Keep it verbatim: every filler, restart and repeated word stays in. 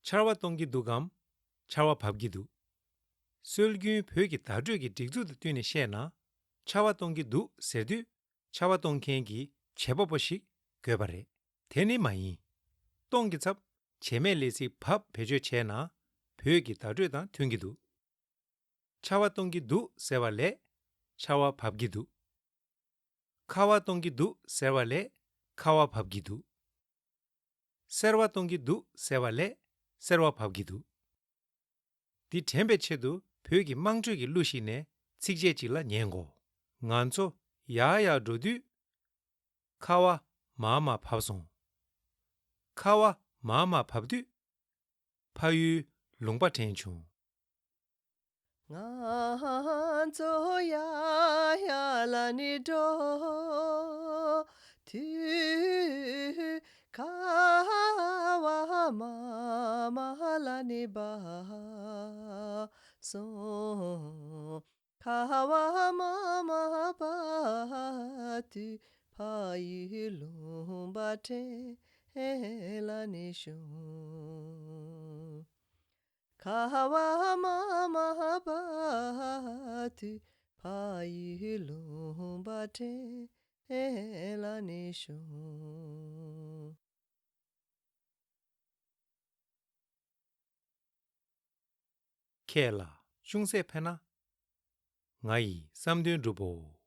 ཆར་བ་གཏོང་གི་འདུག་གམ། ཆར་བ་བབས་ཀྱི་འདུག། སྲོལ་རྒྱུན་བོད་ཀྱི་བརྡ་སྤྲོད་ཀྱི་སྒྲིག་འཛུགས་དང་བསྟུན་ནས་བཤད་ན། ཆར་བ་གཏོང་གི་འདུག་ཟེར་དུས། ཆར་བ་གཏོང་མཁན་གྱི་བྱེད་པ་པོ་ཞིག་དགོས་པ་རེད། དེ་ནི་མ་ཡིན། གཏོང་གི་ཚབ་བྱེད་མེད་ལས་ཚིག་བབས་བེད་སྤྱོད་བྱས་ན། བོད་ཀྱི་བརྡ་སྤྲོད་དང་མཐུན་གྱི་འདུག། ཆར་བ་གཏོང་གི་འདུག་ཟེར་བ་ལས། ཆར་བ་བབས་ཀྱི་འདུག། ཁ་བ་གཏོང་གི་འདུག་ཟེར་བ་ལས། ཁ་བ་བབས་ཀྱི་འདུག། སེར་བ་གཏོང་གི་འདུག་ཟེར་བ་ལས། སེར་བ་བབས་ཀྱི་འདུག། འདི་དྲན་པའི་ཆེད་དུ། བོད་ཀྱི་དམངས་ཁྲོད་ཀྱི་གླུ་ཞིག་ནས་ཚིགས་བཅད་ཅིག་ལ་ཉན་གོ། ང་ཚོ་ཡར་ཡར་འགྲོ་དུས། ཁ་བ་མར་མར་བབས་སོང་། ཁ་བ་མར་མར་བབས་དུས། ཕ་ཡུལ་ལུང་པ་དྲན་བྱུང་། ང་ཚོ་ཡར་ཡར་ལ་ནི་འགྲོ་དུས། ཁ་བ་མར་མར་ལ་ནི་བབས་སོང་། ཁ་བ་མར་མར་བབས་དུས། ཕ་ཡུལ་ལུང་པ་དྲན་ལ་ནི་བྱུང་། ཁ་བ་མར་མར་བབས་དུས། ཕ་ཡུལ་ལུང་པ་དྲན་ལ་ནི་བྱུང་། ཁྱེད་ལ་ཅུང་ཟད་ཕན་ན། ང་ཡི་བསམ་དོན་འགྲུབ་བོ།